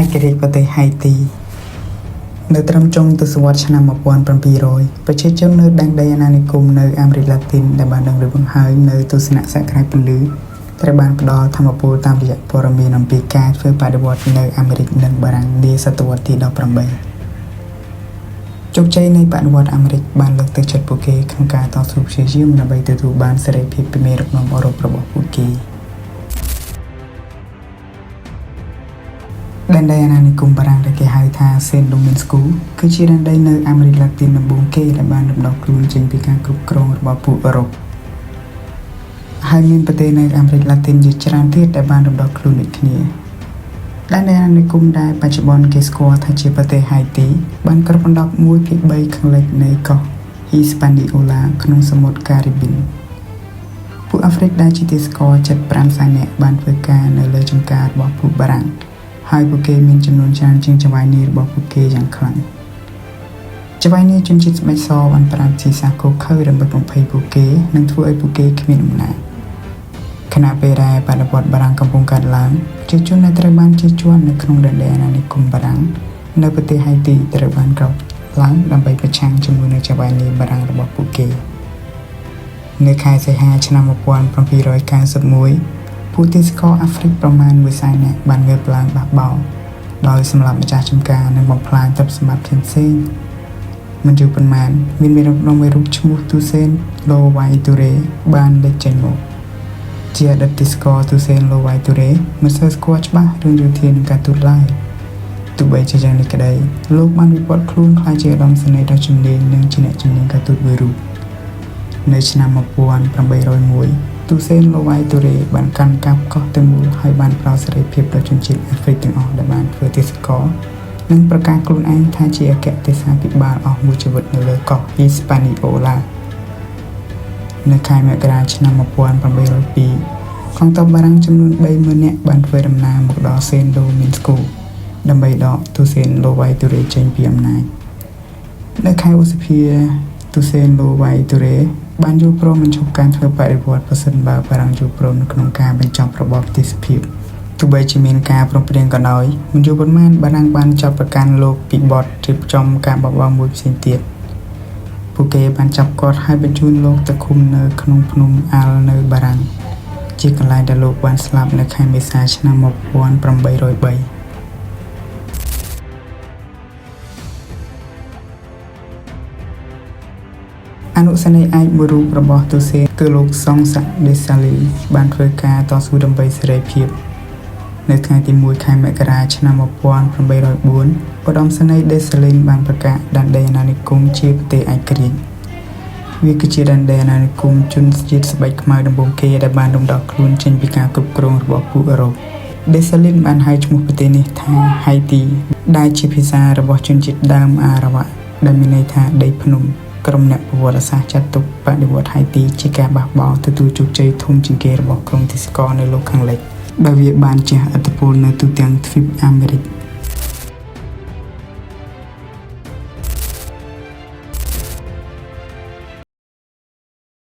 ឯករាជ្យប្រទេសហៃទីនៅត្រឹមចុងទសវត្សរ៍ឆ្នាំ1700ប្រជាជននៅដែនដីអាណានិគមនៅអាមេរិកឡាទីនដែលបានដឹងឬបង្ហើយនៅទស្សនៈសក្រាយពន្លឺត្រូវបានផ្ដល់ធម៌ពលតាមរយៈព័ត៌មានអំពីការធ្វើបដិវត្តន៍នៅអាមេរិកនិងបារាំងនាសតវត្សទី18ជោគជ័យនៃបដិវត្តន៍អាមេរិកបានលើកទឹកចិត្តពួកគេក្នុងការតស៊ូព្យាយាមដើម្បីទទួលបានសេរីភាពពីមេដឹកនាំអឺរ៉ុបរបស់ពួកគេ ដែនដីអាណានិគមបារាំងដែលគេហៅថាសេនដូមីនស្គូគឺជាដែនដីនៅអាមេរិកឡាទីនដំបូងគេដែលបានរំដោះខ្លួនចេញពីការគ្រប់គ្រងរបស់ពួកអឺរ៉ុបហើយមានប្រទេសនៅអាមេរិកឡាទីនជាច្រើនទៀតដែលបានរំដោះខ្លួនដូចគ្នាដែនដីអាណានិគមដែលបច្ចុប្បន្នគេស្គាល់ថាជាប្រទេសហៃទីបានគ្របដណ្ដប់1ភាគ3ខាងលិចនៃកោះហ៊ីស្ប៉ានីអូឡាក្នុងសមុទ្រការីប៊ីនពួកអាហ្វ្រិកដែលជាទាសករជិត5សែននាក់បានធ្វើការនៅលើចំការរបស់ពួកបារាំង ហើយពួកគេមានចំនួនច្រើនជាងចៅហ្វាយនាយរបស់ពួកគេយ៉ាងខ្លាំងចៅហ្វាយនាយជនជាតិស្បែកសបានប្រើវិធីសាស្ត្រឃោរឃៅដើម្បីបំភ័យពួកគេនិងធ្វើឲ្យពួកគេគ្មានអំណាចខណៈពេលដែលបដិវត្តន៍បារាំងកំពុងកើតឡើងប្រជាជនដែលត្រូវបានជិះជាន់នៅក្នុងដែនដីអាណានិគមបារាំងនៅប្រទេសហៃទីត្រូវបានក្រោកឡើងដើម្បីប្រឆាំងជាមួយនឹងចៅហ្វាយនាយបារាំងរបស់ពួកគេនៅខែសីហាឆ្នាំ1791ពួកទាសករអាហ្វ្រិកប្រមាណ1សែននាក់បានងើបឡើងបះបោរដោយសម្លាប់ម្ចាស់ចំការនិងបំផ្លាញទ្រព្យសម្បត្តិផ្សេងៗមិនយូរប៉ុន្មានមានមេដឹកនាំមួយរូបឈ្មោះទូសេនឡូវ៉ៃទូរេបានលេចចេញមកជាអតីតទាសករទូសេនឡូវ៉ៃទូរេមិនសូវស្គាល់ច្បាស់រឿងយោធានិងការទូតឡើយទោះបីជាយ៉ាងនេះក្តីលោកបានវិវត្តខ្លួនក្លាយជាឧត្តមសេនីយ៍ដ៏ជំនាញនិងជាអ្នកជំនាញការទូតមួយរូបនៅឆ្នាំ1801ទូសេនឡូវ៉ៃទូរេបានកាន់កាប់កោះទាំងមូលហើយបានផ្ដល់សេរីភាពដល់ជនជាតិអាហ្វ្រិកទាំងអស់ដែលបានធ្វើទាសករនិងប្រកាសខ្លួនឯងថាជាអគ្គទេសាភិបាលអស់មួយជីវិតនៅលើកោះហ៊ីស្ប៉ានីអូឡានៅខែមករាឆ្នាំ1802កងទ័ពបារាំងចំនួន30000នាក់បានធ្វើដំណើរមកដល់សេនដូមីនស្គូដើម្បីដកទូសេនឡូវ៉ៃទូរេចេញពីអំណាចនៅខែឧសភាទូសេនឡូវ៉ៃទូរេបានយល់ព្រមបញ្ឈប់ការធ្វើបដិវត្តន៍ប្រសិនបើបារាំងយល់ព្រមនៅក្នុងការបញ្ចប់របបទេសភាពទោះបីជាមានការព្រមព្រៀងក៏ដោយមិនយូរប៉ុន្មានបារាំងបានចាប់ប្រកាន់លោកពីបទរៀបចំការបះបោរមួយផ្សេងទៀតពួកគេបានចាប់គាត់ហើយបញ្ជូនលោកទៅឃុំនៅក្នុងភ្នំអាល់នៅបារាំងជាកន្លែងដែលលោកបានស្លាប់នៅខែមេសាឆ្នាំ1803អនុសេនីយ៍ឯកមួយរូបរបស់ទូសេនគឺលោកសុងសាក់ដេសាលីបានធ្វើការតស៊ូដើម្បីសេរីភាពនៅថ្ងៃទី1ខែមករាឆ្នាំ1804ឧត្តមសេនីយ៍ដេសាលីនបានប្រកាសដែនដីអាណានិគមជាប្រទេសឯករាជ្យវាគឺជាដែនដីអាណានិគមជនជាតិស្បែកខ្មៅដំបូងគេដែលបានរំដោះខ្លួនចេញពីការគ្រប់គ្រងរបស់ពួកអឺរ៉ុបដេសាលីនបានហៅឈ្មោះប្រទេសនេះថាហៃទីដែលជាភាសារបស់ជនជាតិដើមអារ៉ាវ៉ាក់ដែលមានន័យថាដីភ្នំក្រុមអ្នកប្រវត្តិសាស្ត្រចាត់ទុកបដិវត្តន៍ហៃទីជាការបះបោរទទួលជោគជ័យធំជាងគេរបស់ក្រុមទាសករនៅលោកខាងលិចដែលវាបានជះឥទ្ធិពលនៅទូទាំងទ្វីបអាមេរិក។